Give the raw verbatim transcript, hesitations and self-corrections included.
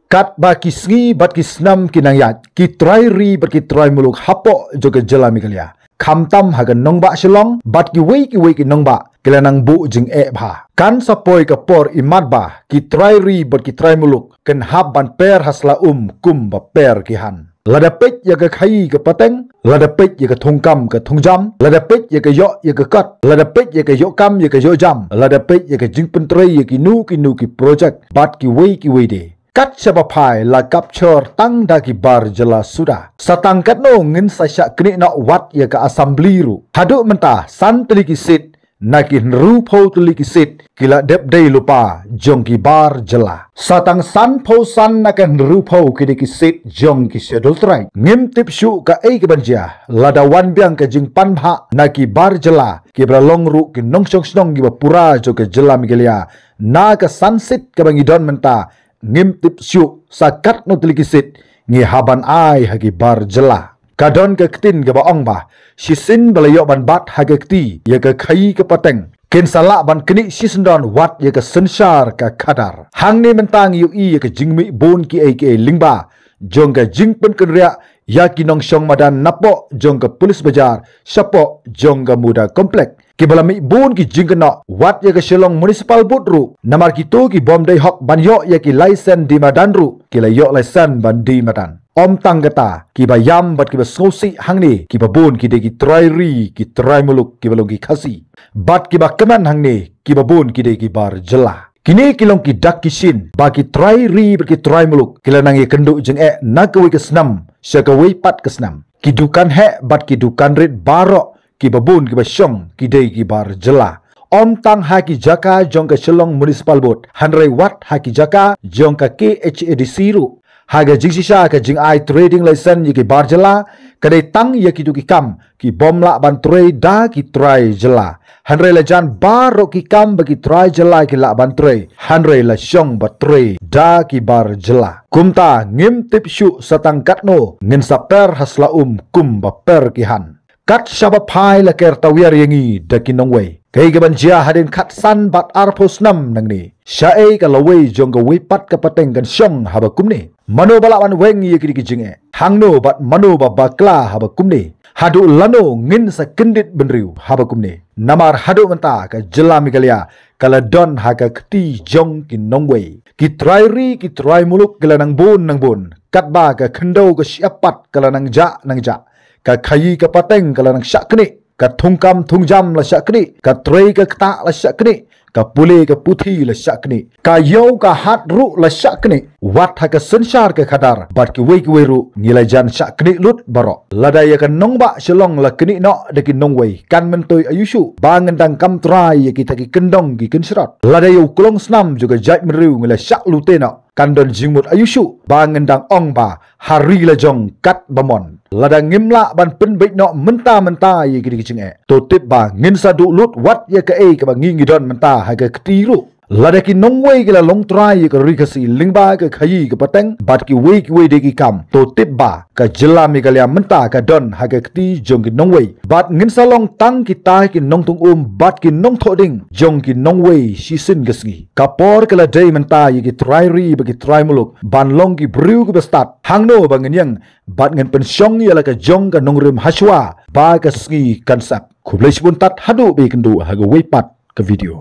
Katba ki sngi bad ki snem ki nang ïaid, ki trai ri bad ki trai muluk hapoh jong ka jylla Meghalaya, khamtam ha ka nongbah Shillong bad kiwei kiwei ki nongbah, ki la nang buh jingeh bha. Kan sa poi ka por imat ba ki trai ri bad ki trai muluk kin hap ban per ha sla um kum ba per ki han. Lada peit ïa ka khaïi ka pateng, lada peit ïa ka thungkam ka thungjam, lada peit ïa ka ïoh ïa ka kot, lada peit ïa ka ïoh kam ïa ka ïoh jam, lada peit ïa ka jingpyntrei ïa kino kino ki projek bad kiwei kiwei de. Kat shaba phai la capture tang da ki bar jylla suda. Sa tang katno ngin sa shah knieh noh wat ïa ka assembly ruh. Haduh mynta san tylli ki seat na ki hynriewphew tylli ki seat ki la dep dei lypa jong ki bar jylla. Sa tang sanphew san na ka hynriewphew ki dei ki seat jong ki Scheduled Tribe. Ngim tip shuh kaei kaban jia lada wan biang ka jingpan bhah na ki bar jylla kiba la long ruh ki nongshong shnong kiba pura jong ka jylla Meghalaya. Na ka san seat kaba ngi don mynta, ngim tip shuh sa katno tylli ki seat ngi hap ban ai ha ki bar jylla. Ka don ka ktien kaba ong ba shisien ba la ïoh ban bat ha ka kti ïa ka khaïi ka pateng, kin sa lah ban knieh shisyndon wat ïa ka synshar ka khadar. Hangne mynta ngi ïohi ïa ka jingmih bun kiei kiei lyngba jong ka jingpynkynriah ïa ki nongshong madan napoh jong ka police bazaar shapoh jong ka Muda Complex, kiba la mih bun ki jingkynnoh wat ïa ka Shillong Municipal Board ruh, namar kito ki bym dei hok ban ïoh ïa ki license die madan ruh, ki la ïoh license ban die madan. Ym tang kata, kiba ïam bad kiba sngewsih hangne kiba bun ki dei ki trai ri, ki trai muluk kiba long ki Khasi, bad kiba kmen hangne kiba bun ki dei ki bar jylla. Kine ki long ki dak ki shin ba ki trai ri bad ki trai muluk ki la nang ïakynduh jingeh na kawei ka snem sha kawei pat ka snem. Ki dukan heh bad ki dukan rit baroh kiba bun kiba shong ki dei ki bar jylla. Ym tang ha ki jaka jong ka Shillong Municipal Board, hynrei wat ha ki jaka jong ka K H A D C ruh, ha ka jingshisha ka jingai trading license ïa ki bar jylla ka dei tang ïa kito ki kam ki bym lah ban trei da ki trai jylla. Hynrei la jan baroh ki kam ba ki trai jylla ki lah ban trei, hynrei la shong ba trei da ki bar jylla. Kumta ngim tip shuh sa tang katno ngin sa per ha sla um kum ba per ki han. Kat shaba phai la ker tawiar ïa ngi da ki nongwei. Kaei kaban jia hadien khatsan bad arphew snem nangne? Shaei ka lawei jong kawei pat ka pateng kan shong haba kumne? Mano ba lah ban weng ïa kine ki jingeh? Hangno bad mano ba bakla haba kumne? Haduh lano ngin sa kyndit bynriew haba kumne? Namar haduh mynta ka jylla Meghalaya ka la don ha ka kti jong ki nongwei. Ki trai ri, ki trai muluk ki la nang bun nang bun, katba ka khyndew ka shyiap pat ka la nang jah nang jah. Ka khaïi ka pateng ka la nang shah knieh, ka thungkam thungjam la shah knieh, ka trei ka ktah la shah knieh, ka pule ka puthi la shah knieh, ka ïew ka hat ruh la shah knieh. Wat ha ka synshar ka khadar bad kiwei kiwei ruh ngi la jan shah knieh lut baroh. Lada ïa ka nongbah Shillong la knieh noh da ki nongwei, kan myntoi aïu shuh ba ngin dang kam trai ïa kita ki kyndong ki kynshrot? Lada ïa u klong snam jong ka jaitbynriew ngi la shah lute noh, kan don jingmut aïu shuh ba ngin dang ong ba ha ri la jong kat ba mon? Lada ngim lah ban pynbeit noh mynta mynta ïa kine ki jingeh, to tip ba ngin sa duh lut wat ïa kaei kaba ngi ngi don mynta ha ka kti ruh. Lada ki nongwei ki la long trai ïa ka ri Khasi lyngba ka khaïi ka pateng bad kiwei kiwei de ki kam, to tip ba ka jylla Meghalaya mynta ka don ha ka kti jong ki nongwei. Bad ngin sa long tang kita ki nongtung um bad ki nongthoh ding jong ki nongwei shisien ka sngi. Ka por ka la dei mynta ïa ki trai ri bad ki trai muluk ban long ki briew kiba stad. Hangno ba ngin ïeng bad ngin pynshong ïa la ka jong ka nongrim hashwa ba ka sngi kan sep? Khublei shibun tad haduh ba ïakynduh ha kawei pat ka video.